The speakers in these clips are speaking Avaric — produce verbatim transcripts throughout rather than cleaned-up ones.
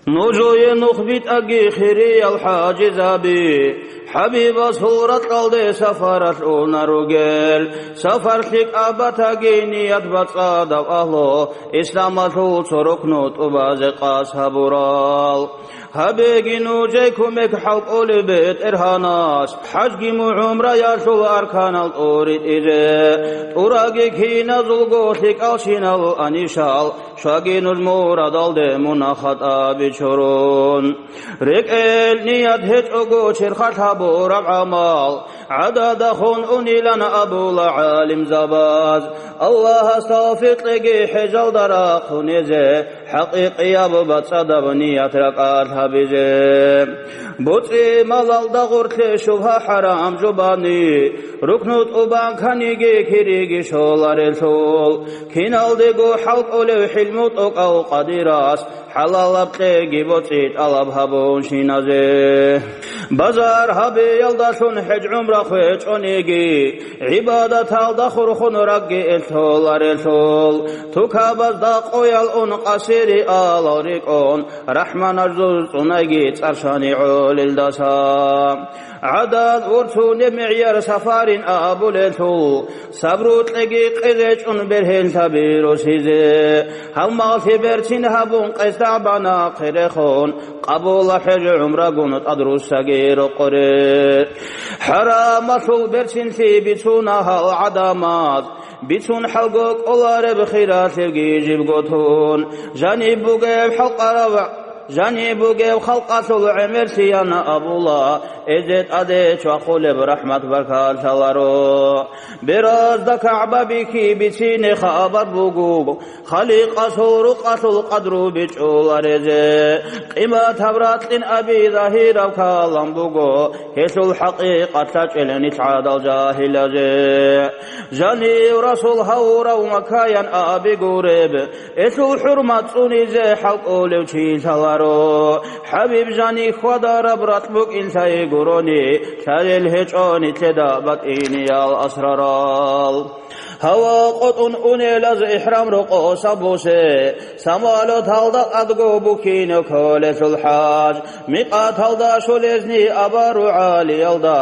Нужее нух битӀаги, хириял хӀажизаби, ХӀабибасул ракьалде сафаралъ уна ругел. Сафар лъикӀаб батаги, ният бацӀцӀадаб агьлу, исламалъул цо рукну тӀубазе къасд гьабурал. Гьабеги нужее кумек хӀалкӀолеб БетӀергьанас, хӀажги му гӀумраялъул арканал тӀуритӀизе. ТӀураги киназулго лъикӀалщинал анишал, щваги нуж мурадалде мунагь хатӀаби чурун. РекӀел ният гьечӀого черхалъ гьабураб гӀамал гӀададахун унилан абула гӀалимзабаз. Аллагьас тавфикъ кьеги хӀежалда рахъунезе, хӀакъикъияб бацӀцӀадаб ният ракӀалъ гьабизе. БоцӀи-малалда гъорлъе шубгьа-хӀарам жубани, рукну тӀубан каниги кириги щоларелъул, киналдего хӀалкӀолев хӀилму тӀокӀав Къадирас, хӀалалаб кьеги боцӀи тӀалаб гьабунщиназе. Базар гьабиялдалъун хӀеж-гӀумра хвечӀониги, гӀибадаталда хурхун ракӀги элъоларелъул, тукабазда къоял ун къасириалал рикӀкӀун, рахӀманаждуз цӀунайги цӀаршани гӀолилдаса. ГӀадан урцунеб мегӀяр сафарин абулелъул, сабру кьеги къезечӀун бергьенлъаби росизе. Гьалмагълъи берцин гьабун къесда банахъе рехун, къабула хӀеж-гӀумрагун тӀадруссаги рокъоре. ХӀарамалъул берцинлъи бицуна гьал гӀадамаз, бицун хӀалго кӀолареб хиралъивги жибго тун. Жаниб бугеб халкъарав-, жаниб бугеб халкъалъул гӀемерлъиян абула, эзе тӀаде чвахулеб рахӀмат баркалъаларо. Беразда КагӀба бихьи бицине хабар буго, Халикъасул рукъалъул къадру бичӀчӀуларезе. Къиматаб ракьин Аби Загьираб калам буго, гьелъул хӀакъикъат лъачӀел нилъ гӀадал жагьилазе. Жанив Расул гьавурав Маккаян аби гуреб, гьелъул хӀурмат цӀунизе хӀалкӀолев чи лъаларо. ХӀабиб жани хьвадараб ракь букӀин лъай гурони, лъалел гьечӀо нилъеда батӀиниял асрарал. Гьава къотӀун унелаз ихӀрам рокъоса бусе, самолеталда тӀадго букине кколелъул хӀаж, микъаталда щолезни абару гӀалиялда,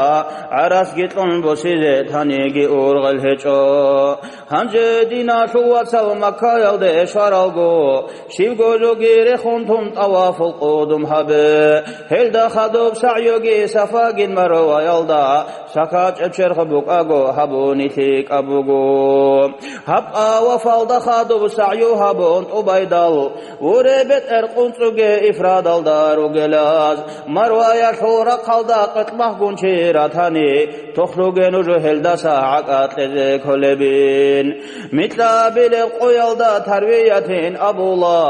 гӀарасги кьун босизе таниги ургъел гьечӀо. Гьанже диналъул вацал Маккаялде щваралго, щибго жоги рехун тун тӀавафул къудум гьабе. Гьелда хадуб сагӀюги Сафагин Марваялда, сахачӀеб черх букӀаго гьабуни лъикӀаб буго. Гьаб тӀавафалда хадуб сагӀю гьабун тӀубайдал, вуре бетӀер къунцӀуге ифрадалда ругелаз, Марваялъул рахъалда къикъ махгун чи ратани, тохлъуге нуж гьелдаса гӀакӀа кьезе кколебин. Микьабилеб къоялда тарвиятин абула,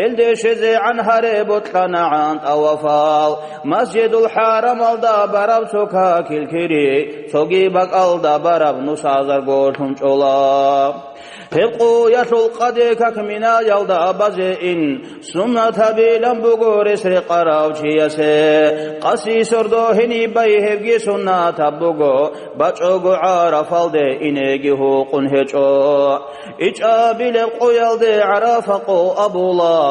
элде щезегӀан гьаре бокьанагӀан тӀавафал, Масжидул ХӀарамалда бараб цо какил кири, цоги бакӀалда бараб нусазарго лъун чӀола. Гьеб къоялъул къаде как Минаялда базе ин, суннат гьабилан буго рес рекъарав чиясе. Къаси сордо гьениб бай гьебги суннатаб буго, бачӀого ГӀарафалде инеги гьукъун гьечӀо. ИчӀабилеб къоялде ГӀарафа къо абула,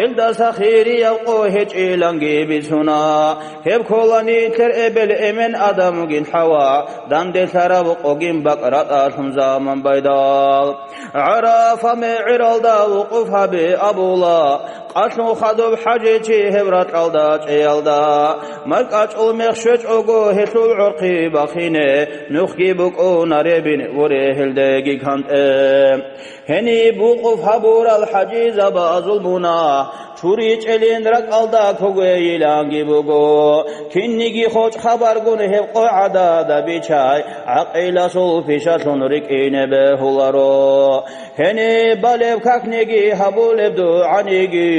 элдаса хирияб къо гьечӀиланги бицуна. Гьеб ккола нилъер эбел-эмен Адамгин ХӀава, данделъараб къогин бакӀ ратӀалъун заман байдал. ГӀарафа мегӀералда вукъуф гьабе абула, къалъун хадуб хӀажичи гьеб ракьалда чӀеялда. МаркӀачӀул мех щвечӀого гьелъул гӀорхъи бахине, нухги букӀунаребин вуре гьелдеги кантӀе. Гьениб вукъуф гьабурал хӀажизабазул мунагь чуричӀелин ракӀалда ккогейиланги буго. Кинниги хочӀ хабаргун гьеб къо гӀадада бичай, гӀакъиласул пишалъун рикӀкӀине бегьуларо. Гьениб балеб какниги гьабулеб дугӀаниги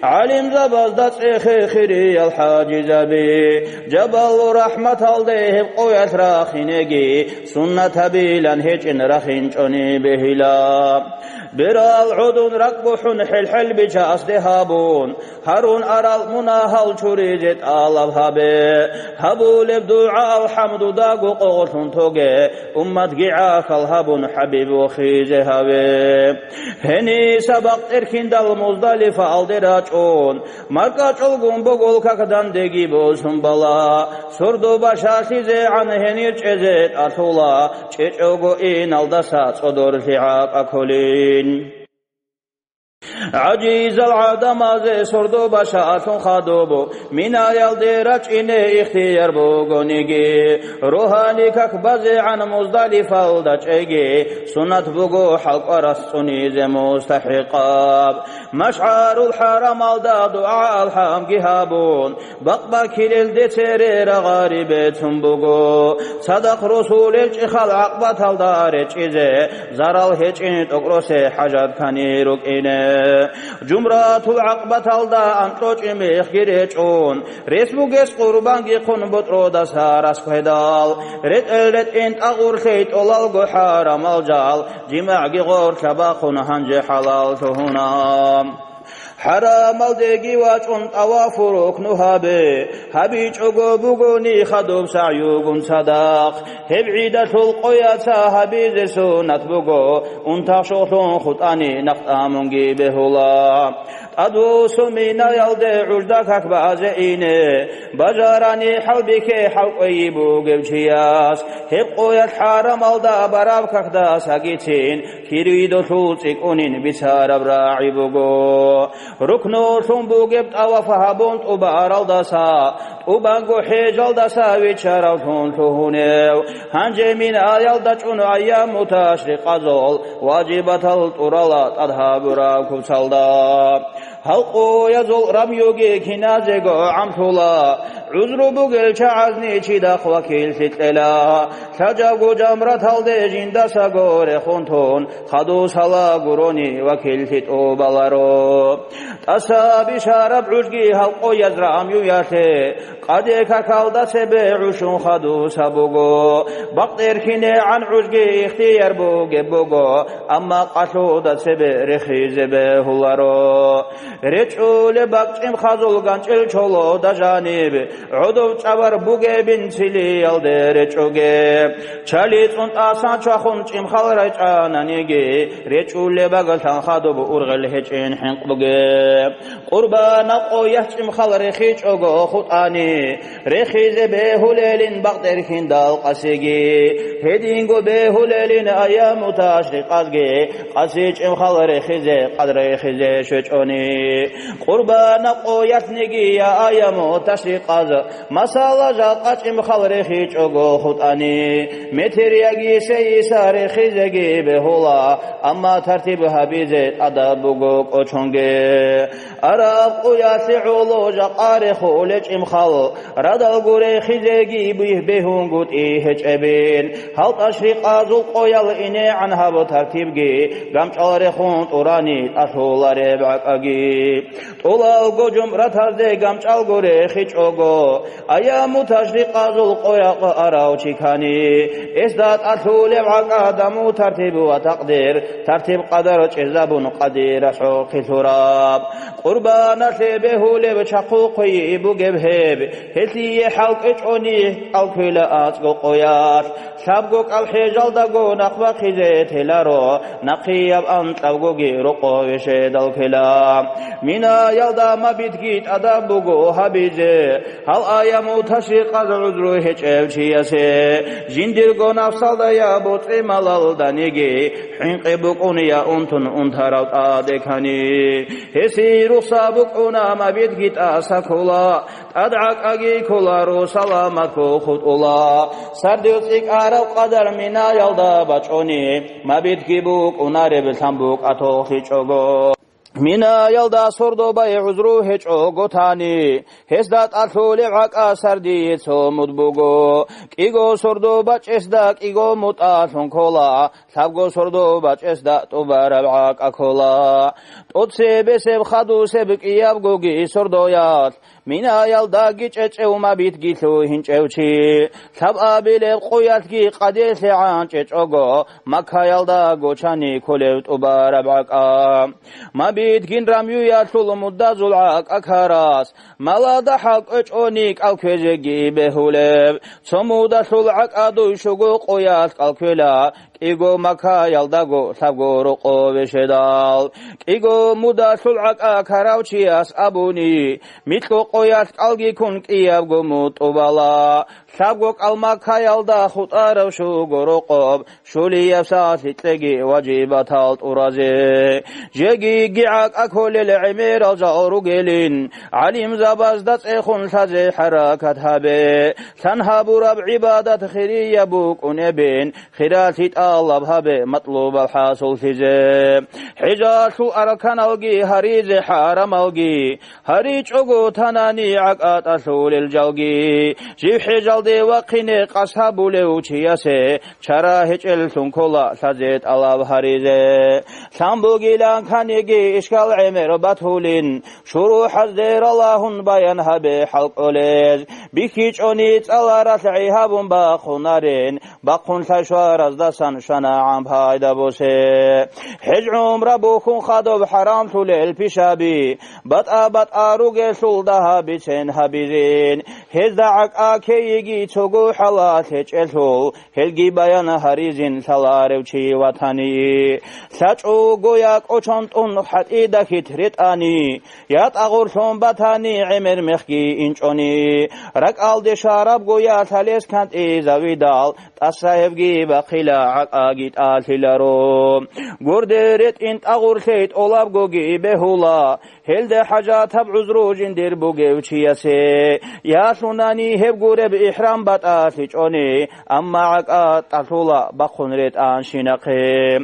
гӀалимзабазда цӀехе, хириял хӀажизаби. Жабалу рахӀматалде гьеб къоялъ рахинеги, суннатабилан гьечӀин рахинчӀони бегьила. Берал гӀодун ракӀ бухӀун хӀел-хӀел бичасде гьабун, Гьарун арал мунагьал чуризе тӀалаб гьабе. Гьабулеб дугӀа алхӀамдудаго къоголъун тоге, умматги гӀахьал гьабун ХӀабиб вохизе гьаве. Гьениса бакъ тӀерхьиндал Муздалифаалде рачӀун, маркӀачӀулгун бугул как дандеги босун бала. Сордо башалъизегӀан гьенир чӀезе тӀалъула, чӀечӀого иналдаса цӀодорлъи гӀакӀа кколин. ГӀажизал гӀадамазе сордо башалъун хадуб Минаялде рачӀине ихтияр бугониги, рогьани как базегӀан Муздалифалда чӀеги, суннат буго хӀалкӀварас цӀунизе мустахӀикъаб. МашгӀарул хӀарамалда дугӀа алхӀамги гьабун, бакъ-бакилелде цере рагъари бецун буго. Цадахъ росулел чӀихъал гӀакъбаталда речӀизе, зарал гьечӀин тӀокӀросе хӀажат ккани рукӀине. Жумратул гӀакъбаталда анкьчӀи мехги речӀун, рес бугес къурбанги хъун бутӀрудаса раскведал, ретӀел-ретӀин тӀагъурлъей тӀолалго хӀарамал жал, жимагӀги гъорлъа бахъун гьанже хӀалал лъугьуна. ХӀарамалдеги вачӀун тӀавафу рукну гьабе, гьабичӀого бугони хадуб сагӀюгун цадахъ. Гьеб гӀидалъул къояца гьабизе суннат буго, унтахъ щолъун хутӀани нахъ тӀамунги бегьула. ТӀадвуссун Минаялде гӀужда как базе ине, бажарани хӀалбихье хӀалкӀвей бугев чияс. Гьеб къоялъ хӀарамалда бараб какдасагицин киридолъул цӀикӀкӀунин бицараб рагӀи буго. Рукнулъун бугеб тӀаваф гьабун тӀубаралдаса, тӀубанго хӀежалдаса вичаравлъун лъугьунев, гьанже Минаялда чӀун айяму ташрикъазул важибатал тӀурала тӀад гьабураб куцалда. Гьалкъуязул рамюги киназего гӀамлъула, гӀузру бугел чагӀазни чидахъ вакиллъи кьела. ЛъачӀавго жамраталде жиндасаго рехун тун, хадусала гурони вакиллъи тӀубаларо. ТӀаса бишараб гӀужги гьалкъуяз рамюялъе, къаде какалда цебе гӀушун хадуса буго. Бакъ тӀерхьинегӀан гӀужги ихтияр бугеб буго, амма къалъуда цебе рехизе бегьуларо. РечӀулеб бакӀ чӀимхазул ганчӀил чолода жаниб, гӀодов чӀабар бугебин цилиялде речӀоге. Чали цӀун тӀасан чвахун чӀимхал райчӀананиги, речӀулеб багалъан хадуб ургъел гьечӀин хӀинкъ буге. Къурбана къоялъ чӀимхал рехичӀого хутӀани, рехизе бегьулелин бакъ тӀерхьиндал къасиги, гьединго бегьулелин айяму ташрикъазги, къаси чӀимхал рехизе, къад рехизе щвечӀони. Къурбана къоялъниги я айяму ташрикъаз, масала, жакъа чӀимхал рехичӀого хутӀани, метер яги сейиса рехизеги бегьула, амма тартиб гьабизе тӀадаб буго кӀочонге. Араб къуялъе гӀоло жакъа рехуле чӀимхал, радалго рехизеги бигь-, бегьунгутӀи гьечӀебин. Гьал ташрикъазул къоял инегӀан гьаб тартибги, гамчӀал рехун тӀурани тӀалъулареб гӀакӀаги. ТӀолалго жумратазде гамчӀалго рехичӀого, айяму ташрикъазул къоялъ арав чи ккани, гьесда тӀалъулеб гӀакӀа, даму тартиб ва такъдир, тартиб-къадар чӀезабун къадиралъухъе лъураб. Къурбаналъе бегьулеб чахъухъе бугеб гьеб, гьелъие хӀалкӀвечӀони кӀалквела анцӀго къоялъ. Лъабго кӀал хӀежалдаго нахъ бахъизе теларо, нахъияб анкьабгоги рокъове щведал ккела. Минаялда мабитги тӀадаб буго гьабизе, гьал айяму ташрикъаз гӀузру гьечӀев чиясе. Жиндирго нафсалда я боцӀи-малалданиги, хӀинкъи букӀун я унтун унтарав тӀаде ккани. Гьесие рухса букӀуна мабитги тӀаса ккола, тӀад гӀакӀаги кколаро, саламатго хутӀула. Сардил цӀикӀкӀараб къадар Минаялда бачӀони, мабитги букӀунареб лъан букӀа толхичӀого. Минаялда сордобай гӀузру гьечӀого тани, гьесда тӀалъулеб гӀакӀа сардие цо муд буго. КӀиго сордоба чӀесда кӀиго мутӀалъун ккола, лъабго сордоба чӀесда тӀубараб гӀакӀа ккола. ТӀоцебесеб хадусеб кӀиябгоги сордоялъ, Минаялдаги чӀечӀев мабитги лъугьинчӀев чи, лъабабилеб къуялъги къадилъегӀан чӀечӀого, Маккаялда гочани кколев тӀубараб гӀакӀа. Маби- Гьитгин рамюялъул мудазул гӀакӀа карас, малада хӀал кӀвечӀони кӀал кквезеги бегьулеб. Цо мудалъул гӀакӀадуй щуго къоялъ кӀал кквела, кӀиго Маккаялдаго лъабго рокъове щведал. КӀиго мудалъул гӀакӀа карав чияс абуни, микьго къоялъ кӀалги ккун кӀиябго мутӀубала. Лъабго кӀал Маккаялда хутӀарав щуго рокъоб, щулияб сагӀат гьикьеги важибатал тӀуразе. Жеги гӀакӀа кколел гӀемерал жал ругелин, гӀалимзабазда цӀехун лъазе хӀаракат гьабе. Лъан гьабураб гӀибадат хирияб букӀунебин, хиралъи тӀалаб гьабе матлубал хӀасуллъизе. ХӀежалъул арканалги гьаризе хӀарамалги, гьаричӀого танани гӀакӀа тӀалъулел жалги. Жив хӀежалде вахъине къасд гьабулев чиясе чара гьечӀеллъун ккола лъазе тӀалаб гьаризе. Лъан бугилан каниги ишкал гӀемер батулин, шурухӀазде ралагьун баян гьабе хӀал кӀолез. БихьичӀони цӀаларалъ гӀи гьабун бахъунарин, бахъун лъайшвараздасан шанагӀан пайда босе. ХӀеж-гӀумра бухьун хадуб хӀарамлъулел пишаби, батӀа-батӀа ругелъул дагьаб бицен гьабизин. Гьезда гӀакӀа ккейиги цого хӀалалъ гьечӀелъул, гьелги баян гьаризин лъаларев чи ватани. ЛъачӀого я кӀочон тӀун хӀатӀида хьит ретӀани, я тӀагъурлъун батани гӀемер мехги инчӀони. РакӀалде шарабго я лъалес кантӀизавидал, тӀаса гьебги бахъила гӀакъаги тӀалъиларо. Гурде ретӀин тӀагъурлъей тӀолабгоги бегьула, гьелда хӀажатаб гӀузру жиндир бугев чиясе. Ялъунани гьеб гуреб ихӀрам батӀалъичӀони, амма гӀакъа тӀалъула бахъун ретӀанщинахъе.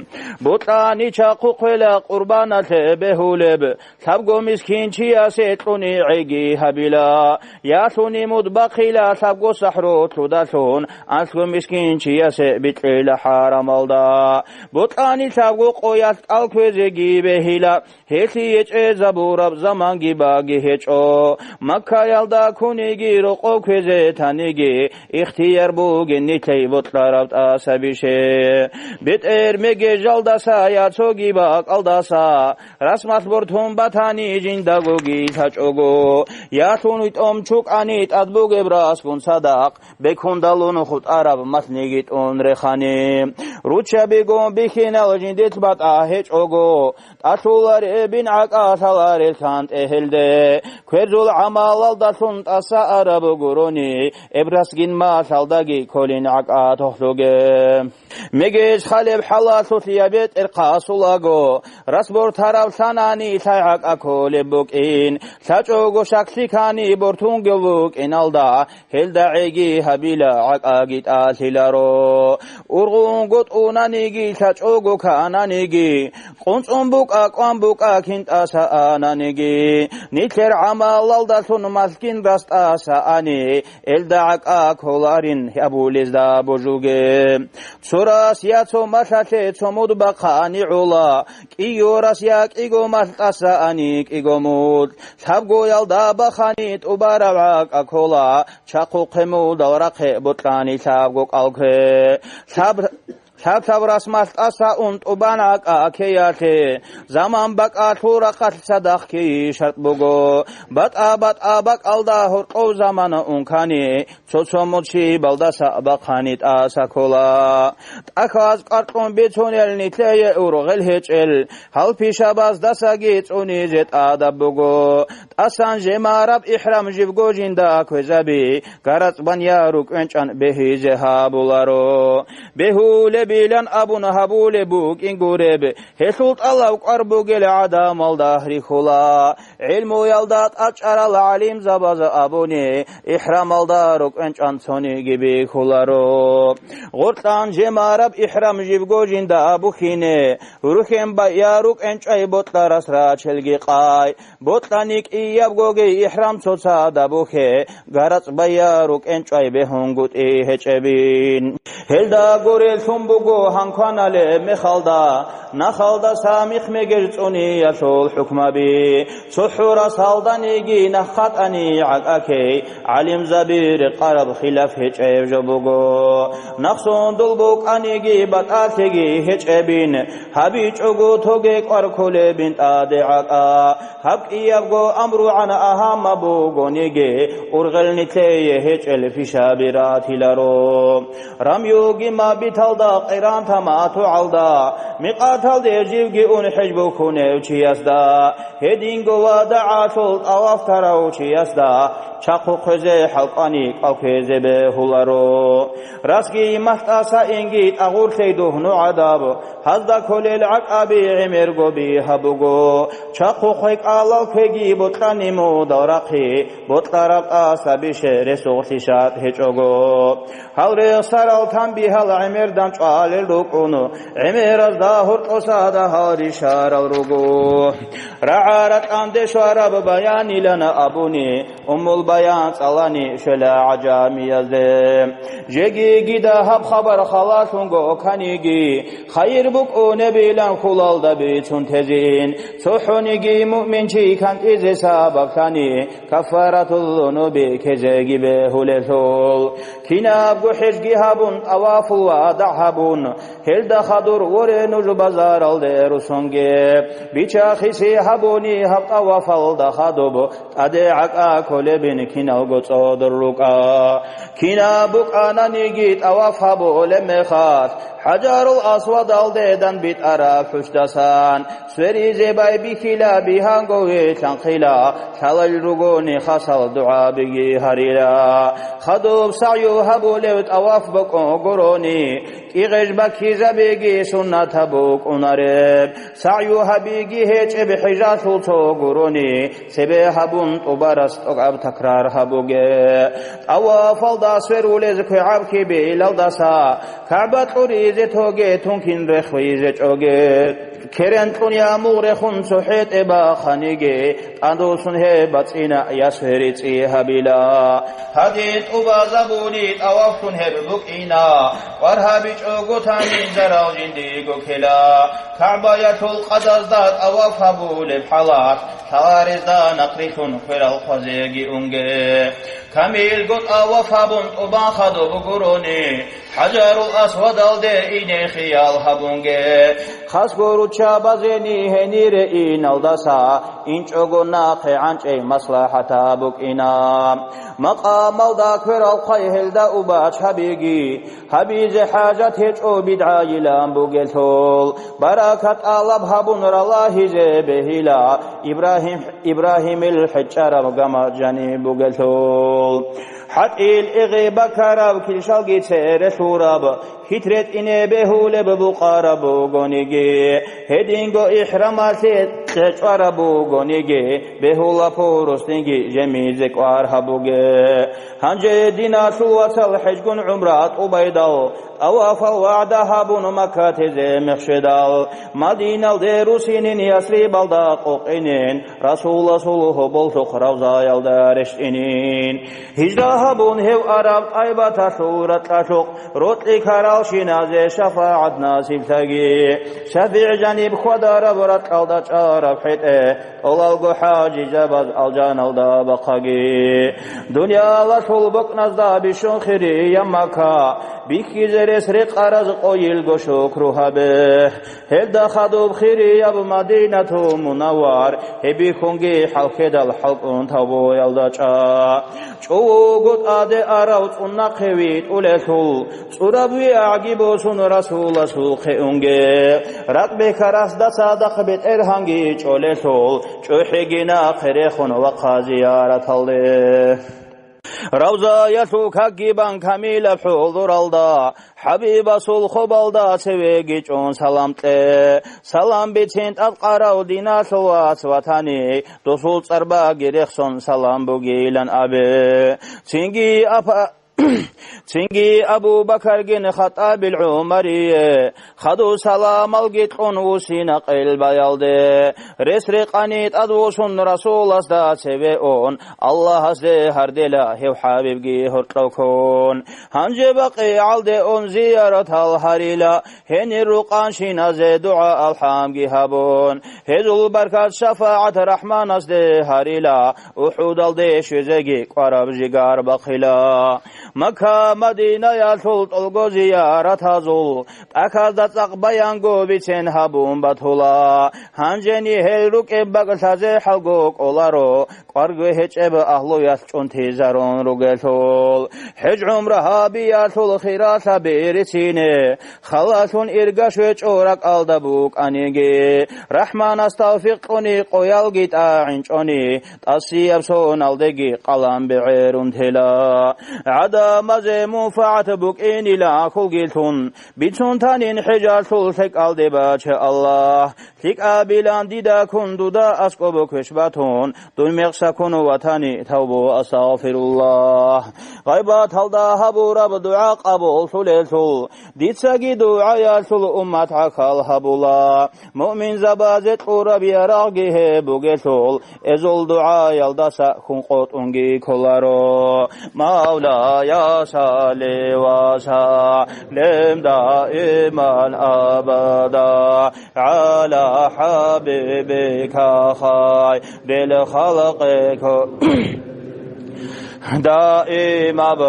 Бокьани чахъухъела къурбаналъе бегьулеб, лъабго мискинчиясе кьуни гӀеги гьабила. Ялъуни муд бахъила лъабго сахӀролъудалъун, анлъго мискинчиясе бикьила хӀарамалда. Бокьани лъабго къоялъ кӀал кквезеги бегьила, гьелъие чӀезабураб заманги баги гьечӀо. Маккаялда куниги рокъов кквезе таниги, ихтияр бугин нилъей бокьараб тӀасабише. БетӀер мегежалдаса я цоги бакӀалдаса, расмалъ бортун батани жиндагоги лъачӀого. Ялъун витӀом чукӀани тӀад бугеб расгун цадахъ, бекундалун хутӀараб малъниги тӀун рехани. Руччабигун бихьинал жиндилъ батӀа гьечӀого, тӀалъуларебин гӀакъа лъаларел кантӀе гьелде. Кверзул гӀамалалдалъун тӀаса араб гурони, эбрасгин малъалдаги кколин гӀакъа тохлъуге. Мегеж халеб хӀалалъулъ я бетӀер хъасулаго, расбортарав лъанани лъай гӀакъа кколеб букӀин, лъачӀого шаклъи ккани бортунго букӀиналда, гьелда гӀеги гьабила гӀакъаги тӀалъиларо. Ургъунго тӀунаниги лъачӀого кананиги, къунцӀун букӀа, кӀван букӀа кин тӀаса ананиги, нилъер гӀамалалдалъун малъгин растӀаса ани, элда гӀакъа кколарин гьабулезда божуге. Цо рас я цо малъалъе цо муд бахъани гӀола, кӀиго рас я кӀиго малъ тӀаса ани кӀиго муд. Лъабгоялда бахъани тӀубараб гӀакъа ккола, чахъухъе мудал рахъе бокьани лъабго кӀал ккве. Лъаб-, лъаб-лъаб расмалъ тӀаса ун тӀубан гӀакъа ккеялъе, заман бакӀалъул рахъалъ цадахъ ккейи шартӀ буго. БатӀа-батӀа бакӀалда гьоркьов замана ункани, цо-цо муд щибалдаса бахъани тӀаса ккола. ТӀахьаз къваркьун бицунел нилъее ургъел гьечӀел, гьал пишабаздасаги цӀунизе тӀадаб буго. ТӀасан жемараб ихӀрам жибго жинда кквезаби, гарацӀ бан я рукӀвенчӀан бегьизе гьабуларо. Бегьулебилан абун гьабулеб букӀин гуреб, гьелъул тӀалаб кӀвар бугел гӀадамалда рихьула. ГӀилмуялда тӀачӀарал гӀалимзабаз абуни, ихӀрамалда рукӀвенчӀан цониги бихьуларо. Гъоркьан жемараб ихӀрам жибго жинда бухьине, рухӀен бая рукӀенчӀвай бокьарас рачелги къай. Бокьани кӀиябгоги ихӀрам цоцада бухье, гарацӀ бая рукӀенчӀвай бегьунгутӀи гьечӀебин. Гьелда гурелъун буго гьанкваналеб мехалда, Нахалдаса михмегеж цӀуниялъул хӀукмаби, цохӀо расалданиги нахъатӀани гӀакӀакей, гӀалимзаби рекъараб хилаф гьечӀеб жо буго. Нахсун дул букӀаниги батӀалъиги гьечӀебин, гьабичӀого тоге кӀвар кколебин тӀаде гӀакӀа. Гьаб кӀиябго амругӀан агьамма бугониги, ургъел нилъее гьечӀел пишаби ратиларо. Рамюги мабиталда къиран таматугӀалда, микъаталде живги ун хӀеж бухьунев чиясда, гьединго вадагӀалъул тӀаваф тарав чиясда, чахъу хъвезе хӀалкъани кӀал кквезе бегьуларо. Расги махтӀаса инги тӀагъурлъей дугьну гӀадаб, гьазда кколел гӀакӀаби гӀемерго би гьабуго. Чахъу хъвекӀалал квеги бокьани мудал рахъи, бокьараб тӀаса бише ресугълъи шад гьечӀого. Гьал рехсарал танбихьал гӀемердан чӀвалел рукӀун, гӀемеразда гьоркьоса дагьал ришарал руго. РагӀа-ракьанде щвараб баянилан абуни, Уммул Баян цӀалани щвела гӀажамиязде. Жеги гида гьаб хабар халалъунго каниги, хайир букӀунебилан хьулалда бицун тезин, цохӀониги муъминчи кантӀизе сабаблъани, кафаратул зунуби кезеги бегьулелъул. Кинабго хӀежги гьабун, тӀавафул вадагӀ гьабун, гьелда хадур воре нуж базаралде русунги. Бича-хиси гьабуни гьаб тӀавафалда хадуб, тӀаде гӀакӀа кколебин киналго цӀодор рукӀа. Кинаб букӀананиги тӀаваф гьабулеб мехалъ, ХӀажарул Асвадалде данбитӀараб хӀущдасан, сверизе байбихьила, бигьанго вилълъанхъила, лъалел ругони хасал дугӀабиги гьарила. Хадуб сагӀю гьабулев тӀаваф букӀун гурони, кӀигъеж баккизабиги суннатаб букӀунареб. СагӀю гьабиги гьечӀеб хӀежалъул цо гурони, цебе гьабун тӀубарас тӀокӀаб такрар гьабуге. ТӀавафалда сверулез квегӀаб кибилалдаса, КагӀба кьуризе тоге, тункин рехуизе чӀоге. Керен кьун ямугъ рехун цохӀетӀе баханиги, тӀадвуссун гьеб бацӀцӀина, я сверицӀи гьабила. Гьадин тӀубазабуни тӀавафлъун гьеб букӀина, кӀвар гьабичӀого тамин зарал жиндиго ккела. КагӀбаялъул къадазда тӀаваф гьабулеб хӀалалъ, лъарезда нахърилъун хверал хъвазеги унге. Камилго тӀаваф гьабун тӀубан хадуб гурони, ХӀажарул Асвадалде ине хиял гьабунге. Хасго руччабазени гьенире иналдаса, инчӀого нахъе гӀанчӀей маслахӀат букӀина. Макъамалда кверал хъвай гьелда убач гьабиги, гьабизе хӀажат гьечӀо бидгӀайилан бугелъул. Баракат тӀалаб гьабун ралагьизе бегьила, Ибрагьим, Ибрагьимил хӀечӀараб гамаджани бугелъул. ХӀатӀил игъи бакараб килщалги цере лъураб, хитре тӀине бегьулеб букъараб бугониги, гьединго ихӀрамалъе кьечӀвараб бугониги, бегьула пурусдинги жемизе кӀвар гьабуге. Гьанже диналъул вацал хӀежгун гӀумра тӀубайдал, тӀавафал вагӀда гьабун Макка тезе мехщедал, Мадиналде русинин, Ясрибалда къокъинин, Расуласул гьоболлъухъ равзаялда рещтӀинин. Гьижра гьабун гьев араб тӀайбаталъул ракьалъухъ, рокьи ккаралщиназе шафагӀат насиблъаги. ШафигӀ жаниб хьвадараб ракьалда чӀараб хӀетӀе, тӀолалго хӀажижабаз алжаналда бахъаги. Дуниялалъул бокӀназда бищун хирияб Макка, бихьизе рес рекъараз къойилго шукру гьабе. Гьелда хадуб хирияб Мадинатул Мунаввар, гьебихьунги хӀалхьедал хӀалкӀун тавбуялда чӀа. ЧӀуго тӀаде арав цӀун нахъе витӀулелъул, цӀураб виягӀги босун Расуласухъе унге. Ракъ бекарасда цадахъ бетӀергьанги чӀолелъул, чӀухӀиги нахъе рехун вахъа зияраталде. Равзаялъул какги бан камилаб хӀулдуралда, ХӀабибасул хобалда цевеги чӀун салам кье. Салам бицин тӀадкъарав диналъул вац ватани, досул цӀар баги рехсон салам бугилан абе. Цинги апа-, Цинги Абу Бакаргин Хаттабил ГӀумарие хадув саламалги кьун вуссина къелбаялде. Рес-рекъани тӀадвуссун Расуласда цеве ун, Аллагьасде гьардела гьев ХӀабибги гьоркьов ккун. Гьанже БакъигӀалде ун зияратал гьарила, гьенир рукъанщиназе дугӀа-алхӀамги гьабун. Гьезул баркат-шафагӀат РахӀманасде гьарила, УхӀудалде щвезеги кӀвараб жигар бахъила. Макка-Мадинаялъул тӀолго зияратазул тӀахьазда цӀакъ баянго бицен гьабун батула. Гьанжени гьел рукӀеб бакӀ лъазехӀалго кӀоларо, кӀварги гьечӀеб агьлуялъ чӀунтизарун ругелъул. ХӀеж-гӀумра гьабиялъул хиралъаби рицине, халалъун иргаш вечӀо ракӀалда букӀаниги, РахӀманас тавфикъ кьуни къоялги тӀагӀинчӀони, тӀасияб соналдеги къалан бегӀерун тела. ГӀадамазе мунфагӀат букӀинила хьулгилъун, бицун танин хӀежалъул лъикӀалде бача Аллагь. ЛъикӀабилан дида ккун дуда аскӀоб квеш батун, дун мекъса ккун ватани тавбу, астагъфируллагь. Гъайбаталда гьабураб дугӀа къабуллъулелъул, дицаги дугӀаялъул уммат гӀахьал гьабула. Муъминзабазе кьураб ярагъги гьеб бугелъул, эзул дугӀаялдаса хьун къотӀунги кколаро. Мавлая, салли ва саллим даиман абада гӀала хӀабибика хайрил халкъи ку-, даимаб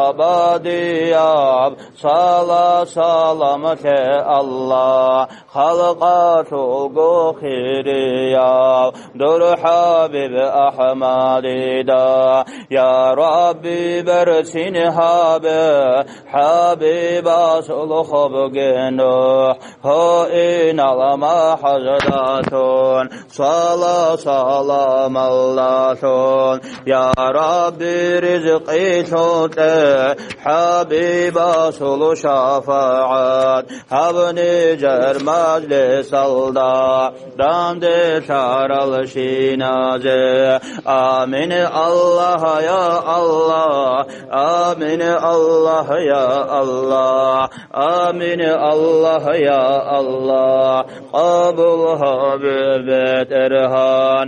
абадияб сала-салам лъе Аллагь. Халкъалъулго хирияв дур ХӀабиб АхӀмадида, я Рабби, берцин гьабе, ХӀабибасул хобги нухӀ, гьоинал махӀазда тун, сала-саламалдалъун, я Рабби, ризкъилъун кье, ХӀабибасул шафагӀат гьаб нижер мажлисалда данделъаралщиназе. Амин, Аллагь, я Аллагь, амин, Аллагь, я Аллагь, амин, Аллагь, я Аллагь, къабул гьабе, БетӀергьан.